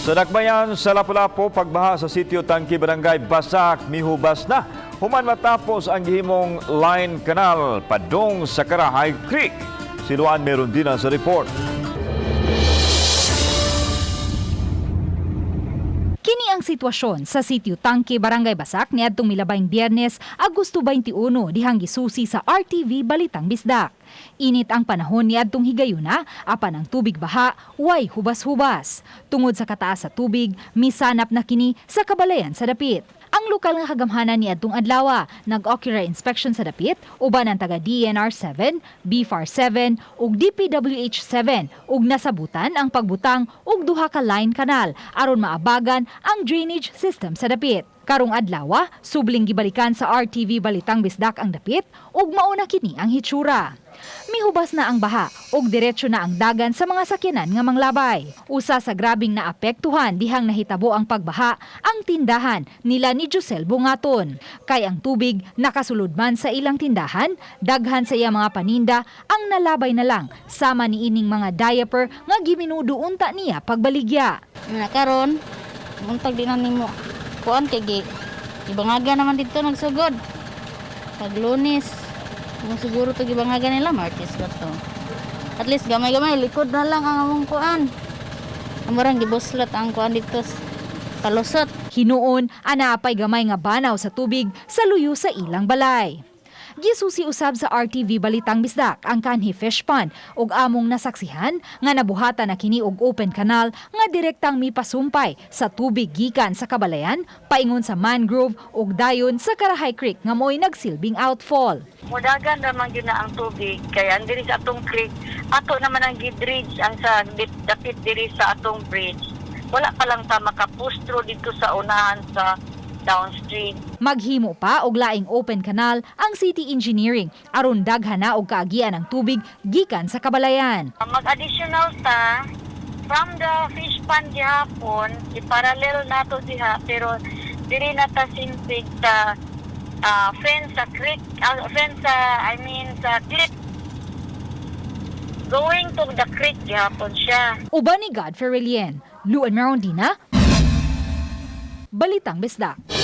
Sa Dakbayan sa Lapu-Lapu, pagbaha sa sitio Tangki, Barangay Basak, mihubas na human matapos ang gihimong line canal padung sa Karahay Creek. Si Luan Merundina sa report. Kini ang sitwasyon sa sitio Tangke, Barangay Basak niadtong milabayng Biyernes, Agosto 21, dihang gisusi sa RTV Balitang Bisdak. Init ang panahon niadtong higayuna, apan ang tubig baha way hubas-hubas. Tungod sa kataas sa tubig, misanap na kini sa kabalayan sa dapit. Ang lokal nga kagamhanan niadtong adlaw, nag-ocular inspection sa dapit uban ang taga DENR 7, BFAR 7 ug DPWH 7 ug nasabutan ang pagbutang og duha ka line canal aron maabagan ang drainage system sa dapit. Karong adlaw, subling gibalikan sa RTV Balitang Bisdak ang dapit ug mauna kini ang hitsura. Mihubas na ang baha ug diretso na ang dagan sa mga sakyanan nga manglabay. Usa sa grabing naapektuhan dihang nahitabo ang pagbaha ang tindahan nila ni Josel Bungaton. Kay ang tubig nakasulod man sa ilang tindahan, daghan sa iya mga paninda ang nalabay na lang sama ni ining mga diaper nga giminudo unta niya pagbaligya. Na karon, buntag di na nimo kuan kay gi ibangaga naman dito nagsugod. Pag Lunes, mo siguro to gibangaga nila Martes ba to. At least gamay-gamay likod na lang ang among kuan. Amorang gibuslat ang kuan dito palusot. Hinuon, anaapay gamay nga banaw sa tubig sa luyo sa ilang balay. Gisusi usab sa RTV Balitang Bisdak ang Kanhi Fish Pond ug among nasaksihan nga nabuhatan na kini og open canal nga direktang mipasumpay sa tubig gikan sa kabalayan paingon sa mangrove ug dayon sa Karahay Creek nga mo'y nagsilbing outfall. Mudagan naman gyud na ang tubig kay ang diri sa atong creek, ato naman ang gidridge ang sa dapit diri sa atong bridge. Wala pa lang ta makapustro dito sa unahan sa downstream. Maghimo pa og laing open canal ang City Engineering aron daghan na og kaagian ang tubig gikan sa kabalayan. Mag-additional ta from the fish pond gihapon, i-parallel nato diha, pero diri na ta simpig ta fence sa creek, fence sa, I mean, sa cliff going to the creek gihapon siya. Uban ni Godfrey Relien, Luan Merondina, Balitang Bisdak.